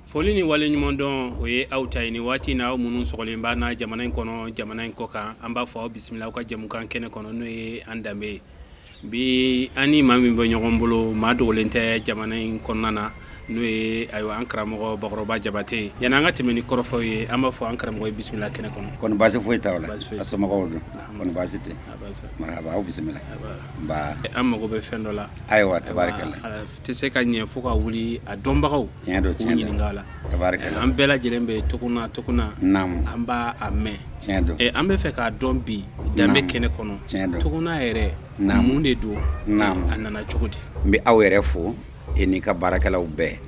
Foli ni waleɲumandɔn o ye aw ta ye ni waati na aw minnu sɔgɔlen b'an na jamana in kɔnɔ, jamana in kɔ kan, an b'a fɔ aw bisimila aw ka jɛmukan kɛnɛ kɔnɔ n'o ye an danbe ye. Bi an ni maa min bɛ ɲɔgɔn bolo, maa dogolen tɛ jamana in kɔnɔna na, n'o ye ayiwa an karamɔgɔ Bakɔrɔba Jabate ye. Yani an ka tɛmɛ ni kɔrɔfɔw ye, an b'a fɔ an karamɔgɔ ye bisimila kɛnɛ kɔnɔ. Kɔni baasi foyi t'aw la, a somɔgɔw dun? Kɔni baasi tɛ? Marhaba, aw bisimila. Nba. An mago bɛ fɛn dɔ la. Ayiwa, tabarikala. A tɛ se ka ɲɛ fo ka wuli a dɔnbagaw. Tiɲɛ don, k'u tiɲɛ don. ɲininka a la. Tabarikala. An bɛɛ lajɛlen bɛ tuguna tuguna. Naamu. An b'a a mɛn. Tiɲɛ don. An bɛ fɛ k'a dɔn bi danbe Naamu. kɛnɛ kɔnɔ. Tiɲɛ don. Tuguna yɛrɛ. Naamu. Mun de don? Naamu. A nana cogo di? N bɛ aw yɛrɛ fo e n'i ka baarakɛlaw bɛɛ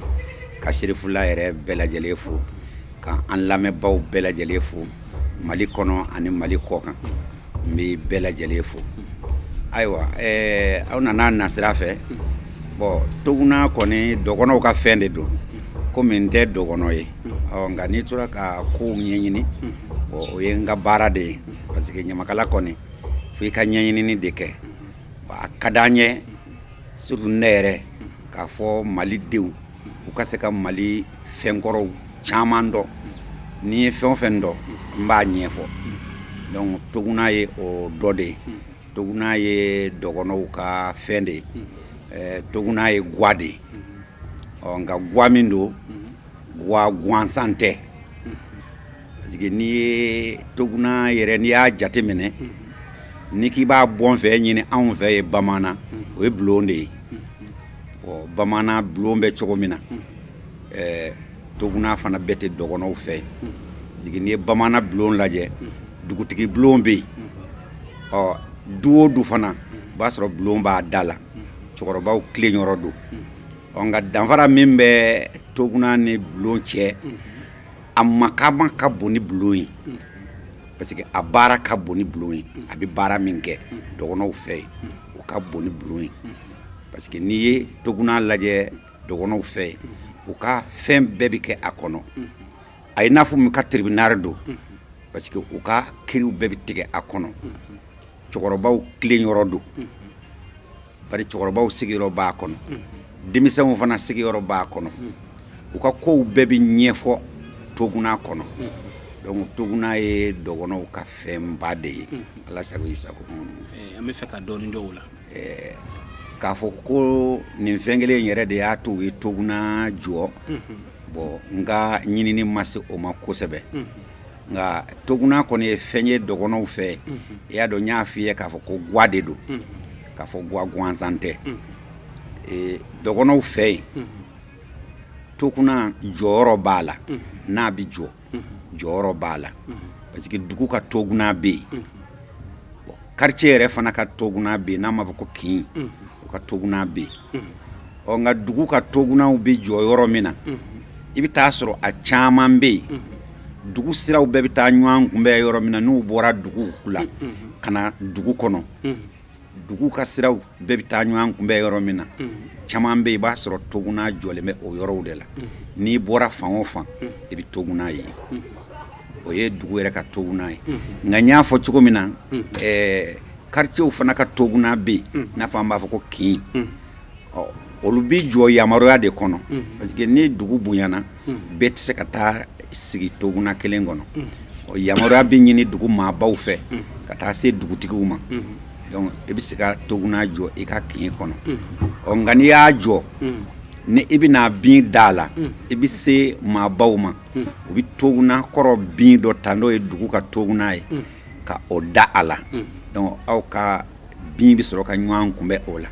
ka Serifula yɛrɛ bɛɛ lajɛlen fo ka an lamɛnbaaw bɛɛ lajɛlen fo Mali kɔnɔ ani Mali kɔ kan n bɛ bɛɛ lajɛlen fo ayiwa aw nana nasira fɛ bon tuguna kɔni dɔgɔnɔw ka fɛn de don komi n tɛ dɔgɔnɔ ye ɔ nka n'i tora ka kow ɲɛɲini o ye n ka baara de ye parce que ɲamakala kɔni fo i ka ɲɛɲinini de kɛ a ka di an ye surtout ne yɛrɛ k'a fɔ malidenw u ka se ka mali fɛnkɔrɔw caman dɔn n'i ye fɛn o fɛn dɔn n b'a ɲɛfɔ donc tuguna ye o dɔ de ye tuguna ye dɔgɔnɔw ka fɛn de ye tuguna ye gwa de ye ɔ nka gwa min don gwa gansan tɛ parce que n'i ye tuguna yɛrɛ n'i y'a jateminɛ n'i k'i b'a bɔ fɛ ɲini anw fɛ ye bamanan o ye bulon de ye bon bamanan bulon bɛ cogo min na tuguna fana bɛ ten dɔgɔnɔw fɛ yen parce que n'i ye bamanan bulon lajɛ dugutigi bulon bɛ yen ɔ du o du fana o b'a sɔrɔ bulon b'a da la cɛkɔrɔbaw tilen yɔrɔ don ɔ nka danfara min bɛ tuguna ni bulon cɛ a makama ka bon ni bulon ye parce que a baara ka bon ni bulon ye a bɛ baara min kɛ dɔgɔnɔw fɛ yen o ka bon ni bulon ye parce que n'i ye tuguna lajɛ dɔgɔnɔw fɛ yen u ka fɛn bɛɛ bɛ kɛ a kɔnɔ a ye n'a fɔ min ka tribunal don parce que u ka kiriw bɛɛ bɛ tigɛ a kɔnɔ cɛkɔrɔbaw tilen yɔrɔ don bari cɛkɔrɔbaw sigiyɔrɔ b'a kɔnɔ denmisɛnw fana sigiyɔrɔ b'a kɔnɔ u ka kow bɛɛ bɛ ɲɛfɔ tuguna kɔnɔ donc tuguna ye dɔgɔnɔw ka fɛnba de ye ala sago i sago an bɛ fɛ ka dɔɔnin dɔn o la k'a fɔ ko nin fɛn kelen yɛrɛ de y'a to u ye tuguna jɔ bon n ka ɲinini ma se o ma kosɛbɛ nka tuguna kɔni ye fɛn ye dɔgɔnɔw fɛ i y'a dɔn n y'a f'i ye k'a fɔ ko gwa de don k'a fɔ gwa gansan tɛ dɔgɔnɔw fɛ yen tuguna jɔyɔrɔ b'a la n'a bɛ jɔ jɔyɔrɔ b'a la parce que dugu ka tuguna bɛ yen quartier yɛrɛ fana ka tuguna bɛ yen n'a ma fɔ ko kin u ka tuguna bɛ yen ɔ nka dugu ka tugunaw bɛ jɔ yɔrɔ min na i bɛ taa sɔrɔ a caman bɛ yen dugu siraw bɛɛ bɛ taa ɲɔgɔn kunbɛn yɔrɔ min na n'u bɔra dugu la ka na dugu kɔnɔ dugu ka siraw bɛɛ bɛ taa ɲɔgɔn kunbɛn yɔrɔ min na caman bɛ yen i b'a sɔrɔ tuguna jɔlen bɛ o yɔrɔw de la n'i bɔra fan o fan i bɛ tuguna ye o ye dugu yɛrɛ ka tuguna ye nka n y'a fɔ cogo min na quartierw fana ka tuguna bɛ yen n'a fɔ an b'a fɔ ko kin ɔ olu bɛ jɔ yamaruya de kɔnɔ parce que ni dugu bonyana bɛɛ tɛ se ka taa sigi tuguna kelen kɔnɔ ɔ yamaruya bɛ ɲini dugu maabaw fɛ ka taa se dugutigiw ma donc i bɛ se ka tuguna jɔ i ka kin kɔnɔ ɔ nka n'i y'a jɔ ni i bɛna bin da a la i bɛ se maabaw ma u bɛ tuguna kɔrɔ bin dɔ ta n'o ye dugu ka tuguna ye ka o da a la donc aw ka bin bɛ sɔrɔ ka ɲɔgɔn kunbɛn o la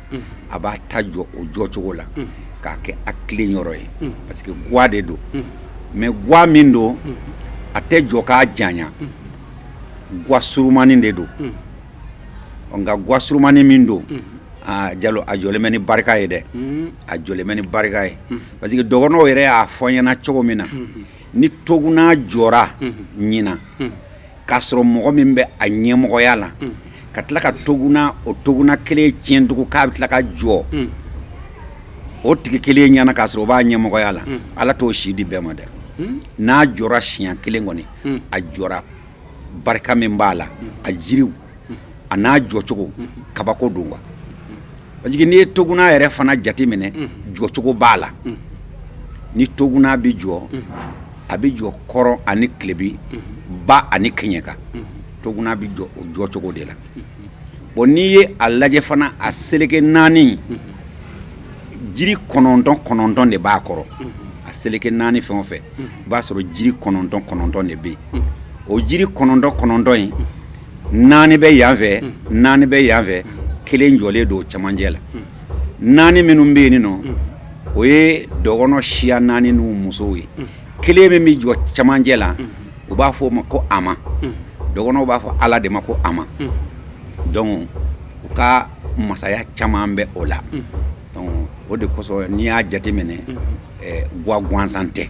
a b'a ta jɔ o jɔcogo la k'a kɛ a tilen yɔrɔ ye parce que gwa de don mais gwa min don a tɛ jɔ k'a janya gwa surumanin de don nka gwa surumanin min don Aa Jalo, a jɔlen bɛ ni barika ye dɛ, a jɔlen bɛ ni barika ye, parce que dɔgɔnɔw yɛrɛ y'a fɔ n ɲɛna cogo min na, ni toguna jɔra ɲinan k'a sɔrɔ mɔgɔ min bɛ a ɲɛmɔgɔya la, ka tila ka toguna, o toguna kelen tiɲɛ tugun, k'a bɛ tila ka jɔ o tigi kelen ɲɛna k'a sɔrɔ o b'a ɲɛmɔgɔya la, Ala t'o si di bɛɛ ma dɛ. N'a jɔra siɲɛ kelen kɔni, a jɔra, barika min b'a la, a jiriw a n'a jɔcogo, kabako don quoi. Parce que n'i ye toguna yɛrɛ fana jateminɛ, jɔcogo b'a la. Ni toguna bɛ jɔ, a bɛ jɔ kɔrɔn ani tilebin, ba ani kɛɲɛka. Toguna bɛ jɔ o jɔcogo de la. Bon, n'i ye a lajɛ fana, a seleke naani, jiri kɔnɔntɔn kɔnɔntɔn de b'a kɔrɔ. A seleke naani fɛn o fɛn, i b'a sɔrɔ jiri kɔnɔntɔn kɔnɔntɔn de bɛ yen. O jiri kɔnɔntɔn kɔnɔntɔn in, naani bɛ yan fɛ, naani bɛ yan fɛ, kelen jɔlen don cɛmancɛ la. Naani minnu bɛ yen nɔ, o ye dɔgɔnɔ siya naani n'u musow ye. Kelen min bɛ jɔ cɛmancɛ la, u b'a fɔ o ma ko ama. Dɔgɔnɔw b'a fɔ Ala de ma ko ama. Donc u ka masaya caman bɛ o la. Donc o de kosɔn, n'i y'a jateminɛ, gwa gansan tɛ,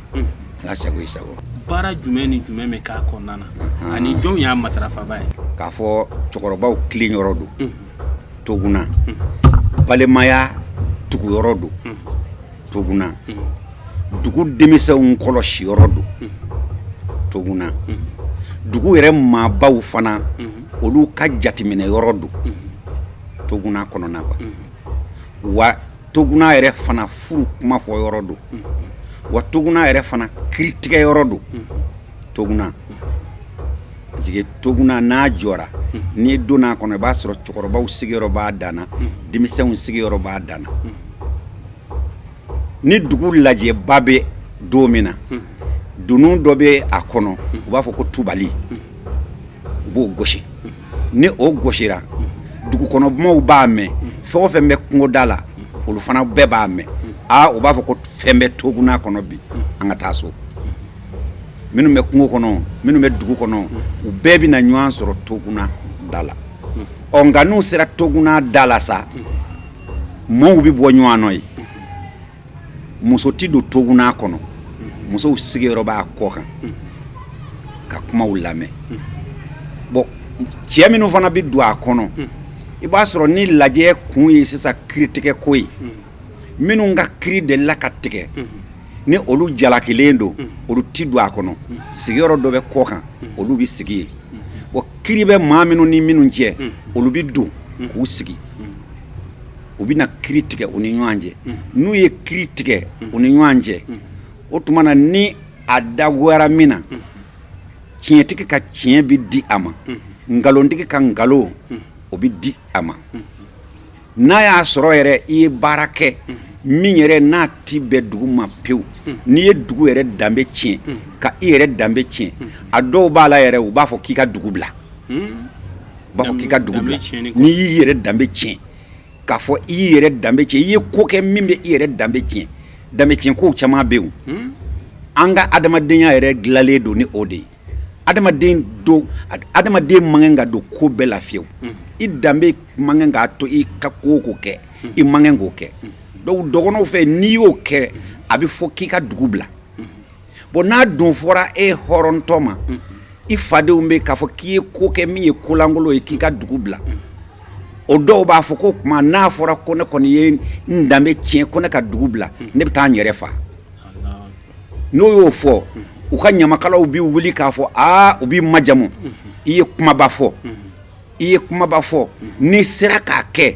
Ala sago i sago. Baara jumɛn ni jumɛn bɛ k'a kɔnɔna na, ani jɔn y'a matarafaba ye? K'a fɔ cɛkɔrɔbaw tilen yɔrɔ don toguna, balimaya tuguyɔrɔ don toguna, dugu denmisɛnw kɔlɔsi yɔrɔ don toguna, dugu yɛrɛ maabaw fana, olu ka jateminɛ yɔrɔ don toguna kɔnɔna quoi. Wa toguna yɛrɛ fana, furu kuma fɔ yɔrɔ don. Wa toguna yɛrɛ fana, kiritigɛ yɔrɔ don toguna. Parce que toguna n'a jɔra, n'i donna a kɔnɔ, i b'a sɔrɔ cɛkɔrɔbaw sigiyɔrɔ b'a dan na, denmisɛnw sigiyɔrɔ b'a dan na. Ni dugu lajɛba bɛ don min na, dunun dɔ bɛ a kɔnɔ, u b'a fɔ ko tubali, u b'o gosi. Ni o gosira, dugukɔnɔmɔgɔw b'a mɛn, fɛn o fɛn bɛ kungoda la, olu fana bɛɛ b'a mɛn. Aa, u b'a fɔ ko fɛn bɛ toguna kɔnɔ bi, an ka taa so. Minnu bɛ kungo kɔnɔ, minnu bɛ dugu kɔnɔ, u bɛɛ bɛ na ɲɔgɔn sɔrɔ toguna da la. Ɔ nka n'u sera toguna da la sa, mɔɔw bɛ bɔ ɲɔgɔn nɔ ye. Muso tɛ don toguna kɔnɔ, musow sigiyɔrɔ b'a kɔ kan ka kumaw lamɛn. Bon, cɛ minnu fana bɛ don a kɔnɔ, i b'a sɔrɔ ni lajɛ kun ye sisan kiritigɛ ko ye, minnu ka kiri delila ka tigɛ, ni olu jalakilen don, olu ti don a kɔnɔ. Sigiyɔrɔ dɔ bɛ kɔ kan, olu bɛ sigi yen. Bon, kiri bɛ maa minnu ni minnu cɛ, olu bɛ don k'u sigi, u bɛna kiri tigɛ u ni ɲɔgɔn cɛ. N'u ye kiri tigɛ u ni ɲɔgɔn cɛ, o tuma na ni a dagoyara min na, tiɲɛtigi ka tiɲɛ bɛ di a ma, nkalontigi ka nkalon o bɛ di a ma. N'a y'a sɔrɔ yɛrɛ i ye baara kɛ min yɛrɛ n'a ti bɛn dugu ma pewu, n'i ye dugu yɛrɛ danbe tiɲɛ, ka i yɛrɛ danbe tiɲɛ, a dɔw b'a la yɛrɛ, u b'a fɔ k'i ka dugu bila. U b'a fɔ k'i ka dugu bila n'i y'i yɛrɛ danbe tiɲɛ, k'a fɔ i y'i yɛrɛ danbe tiɲɛ, i ye ko kɛ min bɛ i yɛrɛ danbe tiɲɛ. Danbe tiɲɛ kow caman bɛ yen. An ka adamadenya yɛrɛ dilanlen don ni o de ye. Adamaden don, adamaden man kan ka don ko bɛɛ la fiyewu. I danbe man kan k'a to i ka ko o ko kɛ, i man kan k'o kɛ. Donc dɔgɔnɔw fɛ, n'i y'o kɛ, a bɛ fɔ k'i ka dugu bila. Bon, n'a dun fɔra e hɔrɔntɔ ma, i fadenw bɛ k'a fɔ k'i ye ko kɛ min ye kolankolon ye, k'i ka dugu bila, o dɔw b'a fɔ ko tuma n'a fɔra ko ne kɔni ye n danbe tiɲɛ, ko ne ka dugu bila, ne bɛ taa n yɛrɛ faa. N'o y'o fɔ, u ka ɲamakalaw bɛ wuli k'a fɔ aa, u b'i majamu, i ye kumaba fɔ, i ye kumaba fɔ. N'i sera k'a kɛ,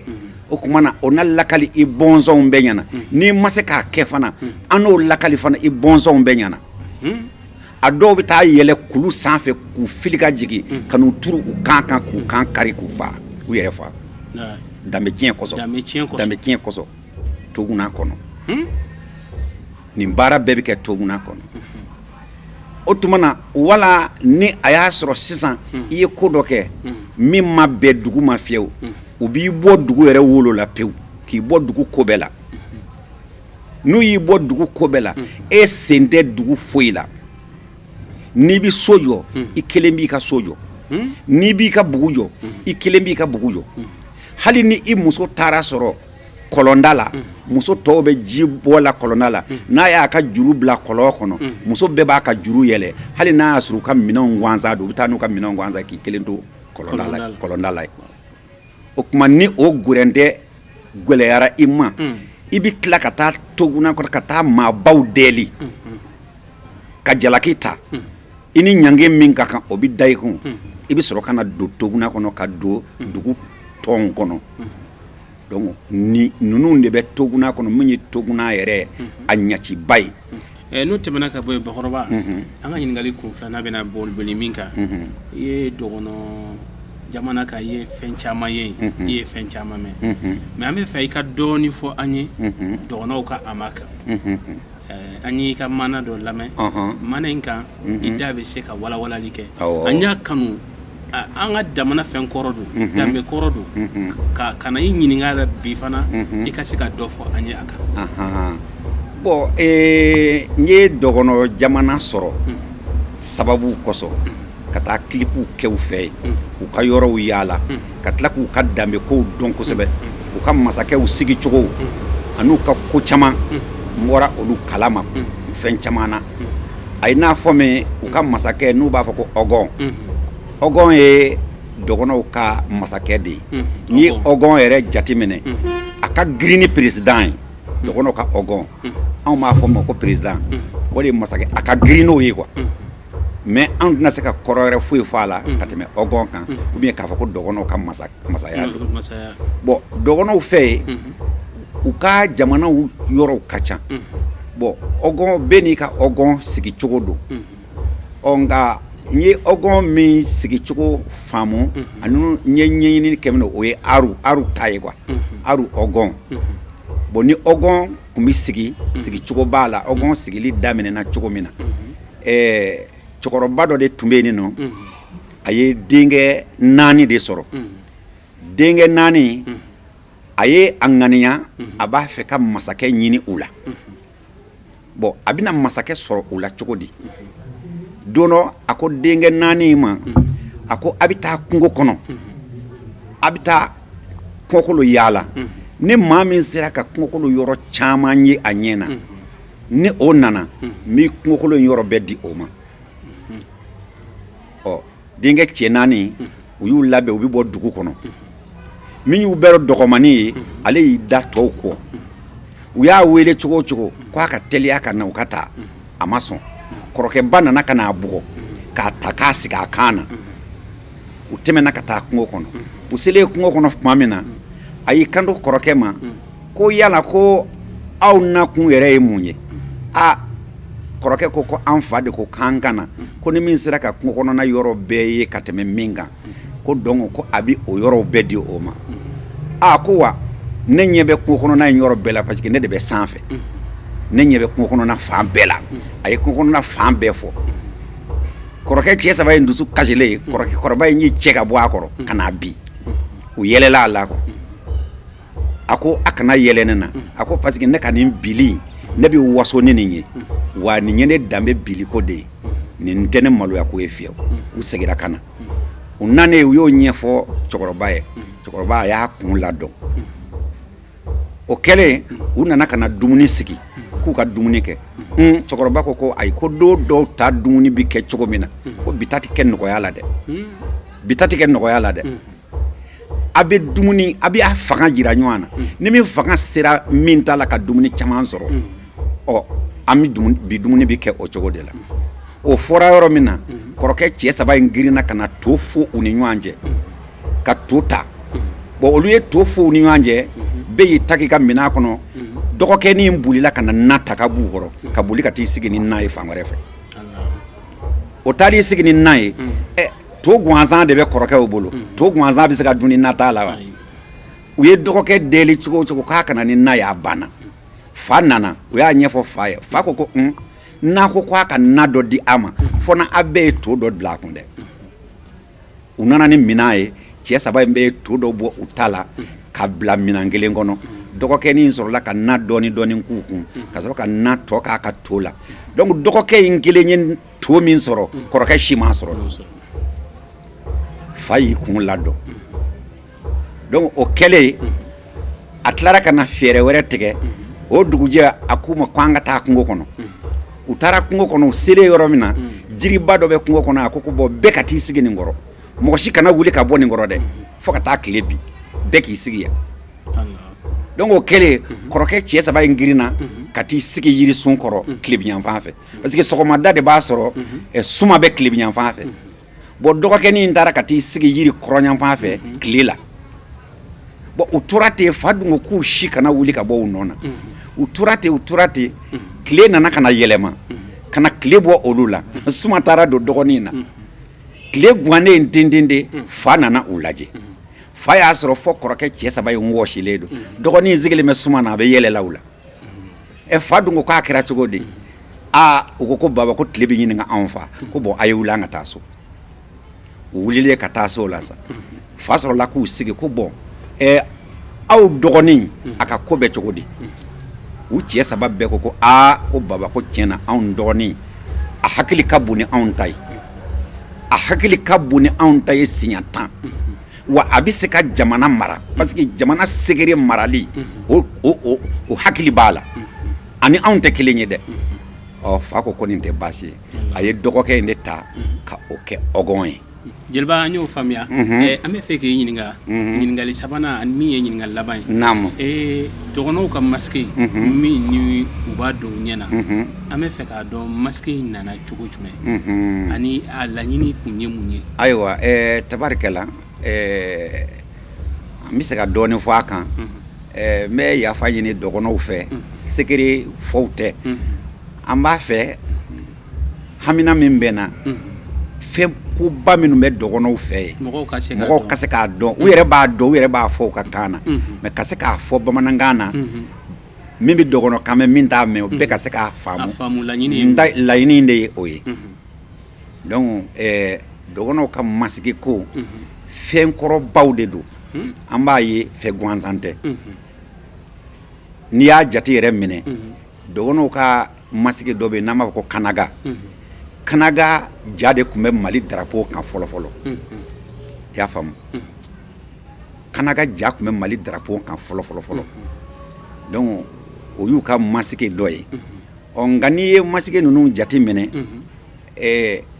o tuma na o na lakali i bɔnsɔnw bɛɛ ɲɛna. N'i ma se k'a kɛ fana, an n'o lakali fana i bɔnsɔnw bɛɛ ɲɛna. A dɔw bɛ taa yɛlɛ kulu sanfɛ k'u fili ka jigin ka n'u turu u kan kan, k'u kan kari, k'u faa, u yɛrɛ faa, danbe tiɲɛ kosɔn, danbe tiɲɛ kosɔn toguna kɔnɔ. Nin baara bɛɛ bɛ kɛ toguna kɔnɔ. O tuma na, wala ni a y'a sɔrɔ sisan i ye ko dɔ kɛ min ma bɛn dugu ma fiyewu, u b'i bɔ dugu yɛrɛ wolo la pewu, k'i bɔ dugu ko bɛɛ la. N'u y'i bɔ dugu ko bɛɛ la, e sen tɛ dugu foyi la. N'i bɛ so jɔ, i kelen b'i ka so jɔ. N'i b'i ka bugu jɔ, i kelen b'i ka bugu jɔ. Hali ni i muso taara sɔrɔ kɔlɔnda la, muso tɔw bɛ ji bɔ la kɔlɔnda la, n'a y'a ka juru bila kɔlɔn kɔnɔ, muso bɛɛ b'a ka juru yɛlɛ. Hali n'a y'a sɔrɔ u ka minɛnw gansan don, u bɛ taa n'u ka minɛnw gansan k'i kelen to kɔlɔnda la. O tuma ni o gɛrɛntɛ gɛlɛyara i ma, i bɛ tila ka taa togunna kɔnɔ ka taa maabaw deli ka jalaki ta. I ni ɲangi min ka kan, o bɛ da i kun. I bɛ sɔrɔ ka na don togunna kɔnɔ, ka don dugu tɔn kɔnɔ. Donc ni ninnu de bɛ togunna kɔnɔ, min ye togunna yɛrɛ a ɲaciba ye. N'o tɛmɛna ka bɔ yen, Bakɔrɔba, an ka ɲininkali kun filanan bɛna boli min kan, i ye dɔgɔnɔ jamana kan, i ye fɛn caman ye, i ye fɛn caman mɛn, mais an bɛ fɛ i ka dɔɔnin fɔ an ye dɔgɔnɔw ka ama kan. An y'i ka maana dɔ lamɛn. Maana in kan, i da bɛ se ka walawalali kɛ. An y'a kanu, an ka jamana fɛn kɔrɔ don, danbe kɔrɔ don, ka na i ɲininka la bi fana, i ka se ka dɔ fɔ an ye a kan. Bon, n ye dɔgɔnɔ jamana sɔrɔ sababu kosɔn, ka taa kilipuw kɛ u fɛ yen, k'u ka yɔrɔw yaala, ka tila k'u ka danbekow dɔn kosɛbɛ, u ka masakɛw sigicogo an'u ka ko caman. N bɔra olu kalama fɛn caman na. A ye n'a fɔ min, u ka masakɛ n'u b'a fɔ ko ɔgɔn. Ɔgɔn ye dɔgɔnɔw ka masakɛ de ye. N'i ye ɔgɔn yɛrɛ jateminɛ, a ka girin ni président ye. Dɔgɔnɔw ka ɔgɔn, anw b'a fɔ ma ko président, o de ye masakɛ, a ka girin n'o ye quoi. Mais anw tɛna se ka kɔrɔ wɛrɛ foyi fɔ a la ka tɛmɛ ɔgɔn kan, ou bien k'a fɔ ko dɔgɔnɔw ka masaya don. Bon, dɔgɔnɔw fɛ yen, u ka jamanaw yɔrɔw ka ca. Bon, ɔgɔn bɛɛ n'i ka ɔgɔn sigicogo don. Ɔ nka n ye ɔgɔn min sigicogo faamu ani n ye ɲɛɲini kɛ min, o ye aru aru ta ye quoi, aru ɔgɔn. Bon, ni ɔgɔn tun bɛ sigi, sigicogo b'a la. Ɔgɔn sigili daminɛna cogo min na, cɛkɔrɔba dɔ de tun bɛ yen nɔ, a ye denkɛ naani de sɔrɔ. Denkɛ naani, a ye a ŋaniya a b'a fɛ ka masakɛ ɲini u la. Bon, a bɛna masakɛ sɔrɔ u la cogo di? Don dɔ, a ko denkɛ naani ma, a ko a bɛ taa kungo kɔnɔ, a bɛ taa kungokolo yaala. Ni maa min sera ka kungokolo yɔrɔ caman ye a ɲɛ na, ni o nana, n bɛ kungokolo in yɔrɔ bɛɛ di o ma. Ɔ denkɛ cɛ naani, u y'u labɛn, u bɛ bɔ dugu kɔnɔ. Min y'u bɛɛ dɔgɔmannin ye, ale y'i da tɔw kɔ. U y'a wele cogo o cogo k'a ka teliya ka na, u ka taa, a ma sɔn. Kɔrɔkɛba nana ka n'a bugɔ k'a ta k'a sigi a kan na. U tɛmɛna ka taa kungo kɔnɔ. U selen kungo kɔnɔ tuma min na, a y'i kanto kɔrɔkɛ ma ko yala ko aw nakun yɛrɛ ye mun ye? A kɔrɔkɛ ko ko an fa de ko k'an ka na, ko ni min sera ka kungo kɔnɔna yɔrɔ bɛɛ ye ka tɛmɛ min kan, ko donc ko a bɛ o yɔrɔw bɛɛ di o ma. A ko wa ne ɲɛ bɛ kungo kɔnɔna in yɔrɔ bɛɛ la, parce que ne de bɛ sanfɛ, ne ɲɛ bɛ kungo kɔnɔna fan bɛɛ la. A ye kungo kɔnɔna fan bɛɛ fɔ. Kɔrɔkɛ cɛ saba in dusu kasilen, kɔrɔkɛ kɔrɔba in y'i cɛ ka bɔ a kɔrɔ ka n'a bin. U yɛlɛla a la quoi. A ko a kana yɛlɛ ne na. A ko parce que ne ka nin bili, ne bɛ waso ni nin ye, wa nin ye ne danbe biliko de ye, nin tɛ ne maloya ko ye fiyewu. U seginna ka na. U nanen, u y'o ɲɛfɔ cɛkɔrɔba ye. Cɛkɔrɔba a y'a kun ladɔn. O kɛlen, u nana ka na dumuni sigi k'u ka dumuni kɛ. Cɛkɔrɔba ko ko ayi, ko don dɔw ta dumuni bɛ kɛ cogo min na, ko bi ta tɛ kɛ nɔgɔya la dɛ, bi ta tɛ kɛ nɔgɔya la dɛ. A bɛ dumuni, a bɛ a fanga jira ɲɔgɔn na. Ni min fanga sera min ta la ka dumuni caman sɔrɔ, ɔ an bɛ bi dumuni bɛ kɛ o cogo de la. O fɔra yɔrɔ min na, kɔrɔkɛ cɛ saba in girinna ka na to fo u ni ɲɔgɔn cɛ ka to ta. Bon, olu ye to fo u ni ɲɔgɔn cɛ, bɛɛ y'i ta k'i ka minɛn kɔnɔ. Dɔgɔkɛnin bolila ka na na ta ka b'u kɔrɔ, ka boli ka t'i sigi ni na ye fan wɛrɛ fɛ. O taar'i sigi ni na ye, ɛ to gansan de bɛ kɔrɔkɛw bolo. To gansan bɛ se ka dun ni na t'a la wa? U ye dɔgɔkɛ deli cogo o cogo k'a ka na ni na ye, a banna. Fa nana, u y'a ɲɛfɔ fa ye. Fa ko ko n'a ko k'a ka na dɔ di a ma, fo na a bɛɛ ye to dɔ bila a kun dɛ. U nana ni minɛn ye. Cɛ saba in bɛɛ ye to dɔ bɔ u ta la ka bila minɛn kelen kɔnɔ. Dɔgɔkɛnin sɔrɔla ka na dɔɔni dɔɔni k'u kun, ka sɔrɔ ka na tɔ k'a ka to la. Donc dɔgɔkɛ in kelen ye to min sɔrɔ, kɔrɔkɛ si m'a sɔrɔ. Fa y'i kun ladɔn. Donc o kɛlen, a tilara ka na fɛɛrɛ wɛrɛ tigɛ. O dugujɛ, a k'u ma ko an ka taa kungo kɔnɔ. U taara kungo kɔnɔ. U selen yɔrɔ min na, jiriba dɔ bɛ kungo kɔnɔ. A ko bon, bɛɛ ka t'i sigi nin kɔrɔ, mɔgɔ si kana wuli ka bɔ nin kɔrɔ dɛ, fo ka taa tile bin, bɛɛ k'i sigi yan. Donc o kɛlen, kɔrɔkɛ cɛ saba in girinna ka t'i sigi yirisun kɔrɔ tilebinyanfan fɛ, parce que sɔgɔmada de b'a sɔrɔ suma bɛ tilebinyanfan fɛ. Bon, dɔgɔkɛnin in taara ka t'i sigi yiri kɔrɔnyanfan fɛ tile la. Bon, u tora ten. Fa dun ko k'u si kana wuli ka bɔ u nɔ na. U tora ten, u tora ten. Tile nana ka na yɛlɛma, ka na tile bɔ olu la. Suma taara don dɔgɔnin na. Tile gannen dendende, fa nana u lajɛ. Fa y'a sɔrɔ fɔ kɔrɔkɛ cɛ saba in wɔsilen don, dɔgɔnin sigilen bɛ suma na, a bɛ yɛlɛla u la. Ɛ, fa dun ko k'a kɛra cogo di? Aa, u ko ko baba, ko tile bɛ ɲini ka anw fa. Ko bon, a ye wuli, an ka taa so. U wulilen ka taa so la sa, fa sɔrɔla k'u sigi ko bon, ɛ, aw dɔgɔnin, a ka ko bɛ cogo di? U cɛ saba bɛɛ ko ko aa, ko baba, ko tiɲɛ na, anw dɔgɔnin, a hakili ka bon ni anw ta ye, a hakili ka bon ni anw ta ye siɲɛ 10, wa a bɛ se ka jamana mara, parce que jamana secret marali, o hakili b'a la, ani anw tɛ kelen ye dɛ. Ɔ, fa ko ko nin tɛ baasi ye. A ye dɔgɔkɛ in de ta ka o kɛ ɔgɔn ye. Jeliba, an y'o faamuya. An bɛ fɛ k'i ɲininka ɲininkali sabanan ani min ye ɲininkali laban ye. Naamu. Dɔgɔnɔw ka masque min ni u b'a don u ɲɛ na, an bɛ fɛ k'a dɔn masque in nana cogo jumɛn ani a laɲini kun ye mun ye? Ayiwa, tabarikɛla, an bɛ se ka dɔɔnin fɔ a kan. N bɛ yafa ɲini dɔgɔnɔw fɛ, secret fɔw tɛ. An b'a fɛ hamina min bɛ na, fɛn koba minnu bɛ dɔgɔnɔw fɛ yen, mɔgɔw mɔgɔw ka se k'a dɔn. U yɛrɛ b'a dɔn, u yɛrɛ b'a fɔ u ka kan na, mais ka se k'a fɔ bamanankan na, min bɛ dɔgɔnɔ kan mɛn, min t'a mɛn, o bɛɛ ka se k'a faamu. Laɲini de ye o ye. Donc dɔgɔnɔw ka masque ko, fɛn kɔrɔbaw de don. An b'a ye, fɛn gansan tɛ. N'i y'a jate yɛrɛ minɛ, dɔgɔnɔw ka masque dɔ bɛ yen n'an b'a fɔ ko kanaga. Kanaga ja de tun bɛ Mali drapeau kan fɔlɔ fɔlɔ. I y'a faamu? Kanaga ja tun bɛ Mali drapeau kan fɔlɔ fɔlɔ fɔlɔ. Donc o y'u ka masque dɔ ye. Ɔ, nka n'i ye masque ninnu jate minɛ,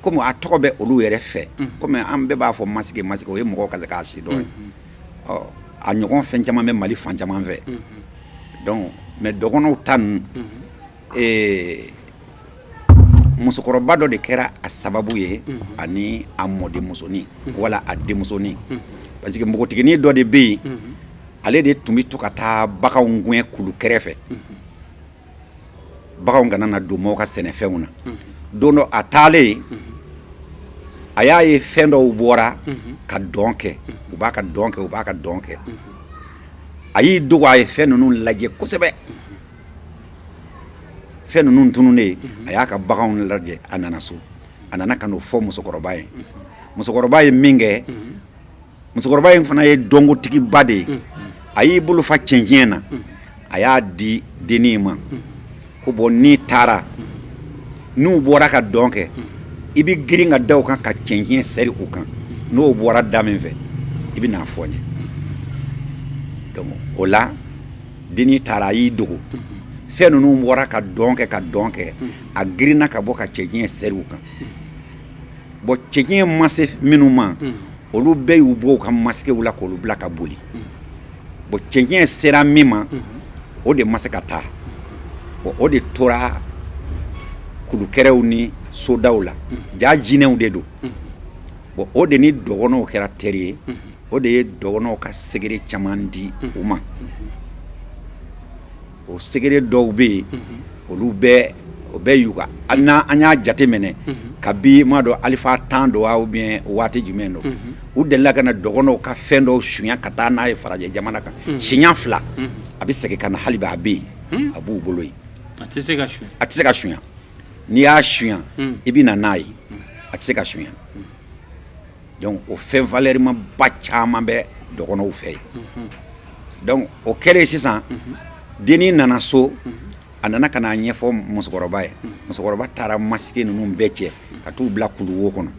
komi a tɔgɔ bɛ olu yɛrɛ fɛ, komi an bɛɛ b'a fɔ masque masque, o ye mɔgɔw ka se k'a si dɔn ye. Ɔ, a ɲɔgɔn fɛn caman bɛ Mali fan caman fɛ. Donc mais dɔgɔnɔw ta ninnu, musokɔrɔba dɔ de kɛra a sababu ye, ani a mɔdenmusonin wala a denmusonin, parce que npogotiginin dɔ de bɛ yen, ale de tun bɛ to ka taa baganw gɛn kulu kɛrɛfɛ, baganw kana na don maaw ka sɛnɛfɛnw na. Don dɔ, a taalen, a y'a ye fɛn dɔw bɔra ka dɔn kɛ, u b'a ka dɔn kɛ, u b'a ka dɔn kɛ. A y'i dogo, a ye fɛn ninnu lajɛ kosɛbɛ. Fɛn ninnu tununnen, a y'a ka baganw lajɛ, a nana so. A nana ka n'o fɔ musokɔrɔba ye. Musokɔrɔba ye min kɛ, musokɔrɔba in fana ye dɔnkotigiba de ye. A y'i bolo fa cɛncɛn na, a y'a di dennin ma ko bon, n'i taara, n'u bɔra ka dɔn kɛ, i bɛ girin ka da u kan ka cɛncɛn sɛri u kan. N'o bɔra da min fɛ, i bɛ n'a fɔ n ye. Donc o la, dennin taara, a y'i dogo. Fɛn ninnu bɔra ka dɔn kɛ, ka dɔn kɛ, a girinna ka bɔ ka cɛncɛn sɛri u kan. Bon, cɛncɛn ma se minnu ma, olu bɛɛ y'u bɔ u ka masquew la k'olu bila ka boli. Bon, cɛncɛn sera min ma, o de ma se ka taa. Bon, o de tora kulukɛrɛw ni sodaw la. Ja jinɛw de don. Bon, o de ni dɔgɔnɔw kɛra teri ye. O de ye dɔgɔnɔw ka secret caman di u ma. O secret dɔw bɛ yen, olu bɛɛ, o bɛɛ y'u ka, an y'a jate minɛ kabi m'a dɔn alifa 10 don wa, ou bien waati jumɛn don, u delila ka na dɔgɔnɔw ka fɛn dɔw suɲɛ ka taa n'a ye farajɛ jamana kan siɲɛ 2. A bɛ segin ka na, hali bi a bɛ yen, a b'u bolo yen. A tɛ se ka suɲɛ. A tɛ se ka suɲɛ. N'i y'a suɲɛ, i bɛ na n'a ye, a tɛ se ka suɲɛ. Donc o fɛn valeur ba caman bɛ dɔgɔnɔw fɛ yen. Donc o kɛlen sisan, dennin nana so, a nana ka n'a ɲɛfɔ musokɔrɔba ye. Musokɔrɔba taara masque ninnu bɛɛ cɛ ka t'u bila kuluwo kɔnɔ.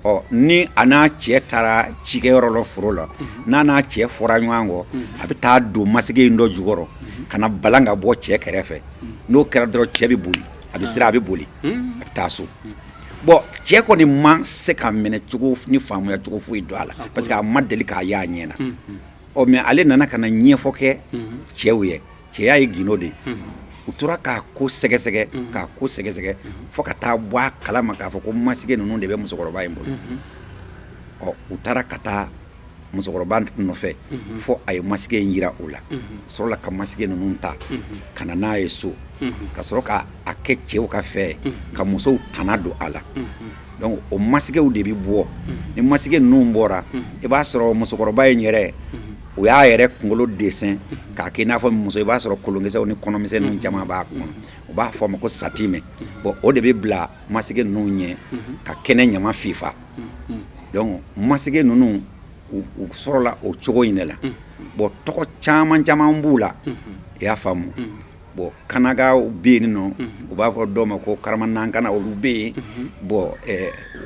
Ɔ, ni a n'a cɛ taara cikɛyɔrɔ la, foro la, n'a n'a cɛ fɔra ɲɔgɔn kɔ, a bɛ taa don masque in dɔ jukɔrɔ ka na balan ka bɔ cɛ kɛrɛfɛ. N'o kɛra dɔrɔn, cɛ bɛ boli, a bɛ siran, a bɛ boli, a bɛ taa so. Bon, cɛ kɔni ma se ka minɛ cogo ni faamuya cogo foyi don a la, parce que a ma deli k'a ye a ɲɛ na. Ɔ, mais ale nana ka na ɲɛfɔ kɛ cɛw ye. Cɛya ye gindo de ye. U tora k'a ko sɛgɛsɛgɛ, k'a ko sɛgɛsɛgɛ, fo ka taa bɔ a kalama k'a fɔ ko masque ninnu de bɛ musokɔrɔba in bolo. Ɔ, u taara ka taa musokɔrɔba nɔfɛ fo a ye masque in jira u la. Sɔrɔla ka masque ninnu ta ka na n'a ye so, ka sɔrɔ ka a kɛ cɛw ka fɛ, ka musow tana don a la. Donc o masquew de bɛ bɔ. Ni masque ninnu bɔra, i b'a sɔrɔ musokɔrɔba in yɛrɛ, o y'a yɛrɛ kunkolo dessin k'a kɛ i n'a fɔ muso. I b'a sɔrɔ kolonkisɛw ni kɔnɔmisɛnninw caman b'a kɔnɔ. U b'a fɔ a ma ko satimɛ. Bon, o de bɛ bila masque ninnu ɲɛ ka kɛnɛ ɲama fifa. Donc masque ninnu, u sɔrɔla o cogo in de la. Bon, tɔgɔ caman caman b'u la, i y'a faamu. Bon, kanagaw bɛ yen nɔ, u b'a fɔ dɔw ma ko karamanankana, olu bɛ yen. Bon,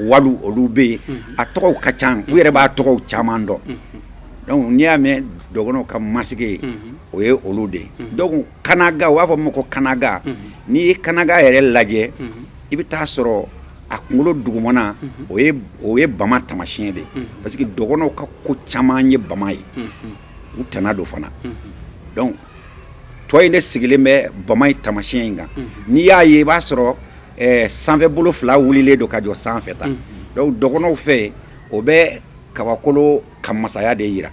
walu, olu bɛ yen. A tɔgɔw ka ca, u yɛrɛ b'a tɔgɔw caman dɔn. Donc n'i y'a mɛn dɔgɔnɔw ka masque, o ye olu de ye. Donc kanaga, u b'a fɔ min ma ko kanaga. N'i ye kanaga yɛrɛ lajɛ, i bɛ taa sɔrɔ a kunkolo dugumana, o ye bama tamasiyɛn de ye, parce que dɔgɔnɔw ka ko caman ye bama ye, u tana don fana. Donc tɔ in de sigilen bɛ bama in tamasiyɛn in kan. N'i y'a ye, i b'a sɔrɔ sanfɛ bolo fila wulilen don ka jɔ sanfɛ ta. Donc dɔgɔnɔw fɛ, o bɛ kabakolo ka masaya de yira.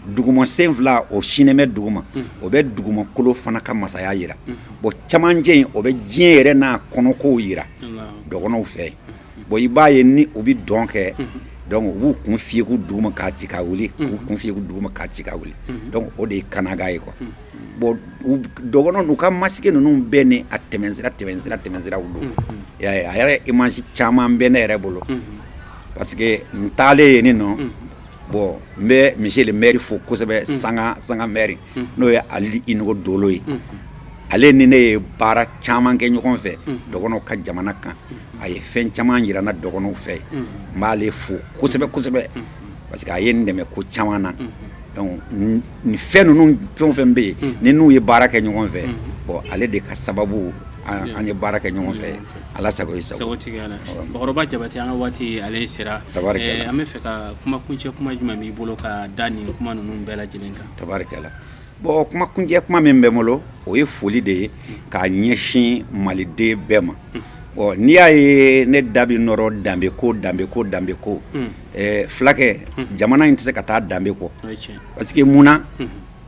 Dugumasen fila, o sinnen bɛ duguma, o bɛ dugumakolo fana ka masaya yira. Bon, camancɛ in, o bɛ diɲɛ yɛrɛ n'a kɔnɔkow yira dɔgɔnɔw fɛ. Bon, i b'a ye, ni u bɛ dɔn kɛ, donc u b'u kun fiyɛ duguma k'a ci ka wuli, k'u kun fiyɛ duguma k'a ci ka wuli. Donc o de ye kanaga ye quoi. Bon, dɔgɔnɔ u ka masque ninnu bɛɛ ni a tɛmɛsira tɛmɛsira tɛmɛsiraw don. I y'a ye, a yɛrɛ image caman bɛ ne yɛrɛ bolo, parce que n taalen yen nɔ. Bon, n bɛ monsieur le maire fo kosɛbɛ, Sanga Sanga maire, n'o ye Ali Inogo Dolo ye. Ale ni ne ye baara caman kɛ ɲɔgɔn fɛ dɔgɔnɔw ka jamana kan. A ye fɛn caman yira n na dɔgɔnɔw fɛ. N b'ale fo kosɛbɛ kosɛbɛ, parce que a ye n dɛmɛ ko caman na. Donc nin fɛn ninnu, fɛn o fɛn bɛ yen, ni n'u ye baara kɛ ɲɔgɔn fɛ, bon, ale de ka sababu an ye baara kɛ ɲɔgɔn fɛ. Ala sago i sago. Sago tigiya la. Bakɔrɔba Jabate, an ka waati ale sera. Tabarikɛla. An bɛ fɛ ka kuma kuncɛ kuma jumɛn b'i bolo ka da nin kuma ninnu bɛɛ lajɛlen kan? Tabarikɛla. Bon, kuma kuncɛ kuma min bɛ n bolo, o ye foli de ye k'a ɲɛsin maliden bɛɛ ma. Bon, n'i y'a ye ne da bɛ nɔrɔ danbe ko, danbe ko, danbe ko, fulakɛ, jamana in tɛ se ka taa danbe kɔ. O ye tiɲɛ. Parce que mun na?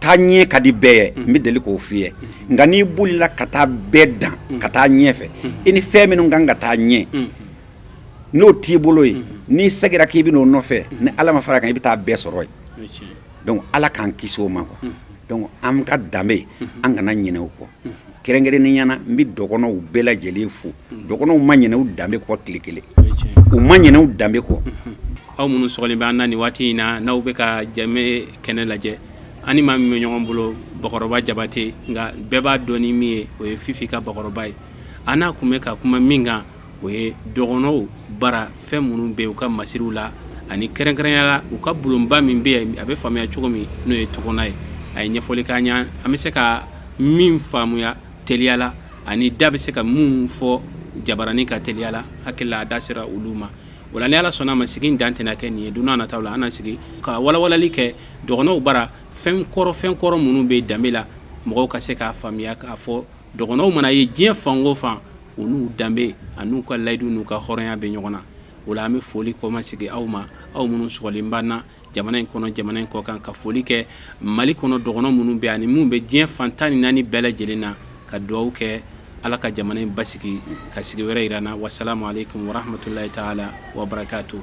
Taa ɲɛ ka di bɛɛ ye, n bɛ deli k'o f'i ye. Nka n'i bolila ka taa bɛɛ dan ka taa ɲɛfɛ, i ni fɛn minnu kan ka taa ɲɛ, n'o t'i bolo ye, n'i seginna k'i bɛ n'o nɔfɛ, ni Ala ma fara kan, i bɛ taa bɛɛ sɔrɔ yen. O ye tiɲɛ. Donc Ala k'an kisi o ma quoi. Donc an ka danbe, an kana ɲinɛ o kɔ. Kɛrɛnkɛrɛnnenya na, n bɛ dɔgɔnɔw bɛɛ lajɛlen fo. Dɔgɔnɔw ma ɲinɛ u danbe kɔ tile kelen. O ye tiɲɛ. U ma ɲinɛ u danbe kɔ. Aw minnu sɔgɔlen bɛ an na nin waati in na, n'aw bɛ ka jɛme kɛnɛ lajɛ, an ni maa min bɛ ɲɔgɔn bolo, Bakɔrɔba Jabate, nka bɛɛ b'a dɔn ni min ye, o ye Fifi ka bakɔrɔba ye. An n'a kun bɛ ka kuma min kan, o ye dɔgɔnɔw bara fɛn minnu bɛ yen u ka masiriw la, ani kɛrɛnkɛrɛnya la u ka bulonba min bɛ yen, a bɛ faamuya cogo min, n'o ye tɔgɔna ye. A ye ɲɛfɔli k'an ɲɛ, an bɛ se ka min faamuya teliya la, ani da bɛ se ka mun fɔ jabaranin ka teliya la. Hakili la, a da sera olu ma. O la, ni Ala sɔnna a ma, sigi in dan tɛna kɛ nin ye. Don n'a nataw la, an na sigi ka walawalali kɛ dɔgɔnɔw bara fɛn kɔrɔ, fɛn kɔrɔ minnu bɛ danbe la, mɔgɔw ka se k'a faamuya k'a fɔ dɔgɔnɔw mana ye diɲɛ fan o fan, u n'u danbe an'u ka layidu n'u ka hɔrɔnya bɛ ɲɔgɔn na. O la, an bɛ foli kɔmasegin aw ma, aw minnu sɔgɔlen b'an na jamana in kɔnɔ, jamana in kɔ kan, ka foli kɛ Mali kɔnɔ dɔgɔnɔ minnu bɛ ani minnu bɛ diɲɛ fan 14 bɛɛ lajɛlen na, ka dugawu kɛ Ala ka jamana in basigi ka sigi wɛrɛ yira n na. Wasalamu aleykum warahmatulahi taala wabarakatuh.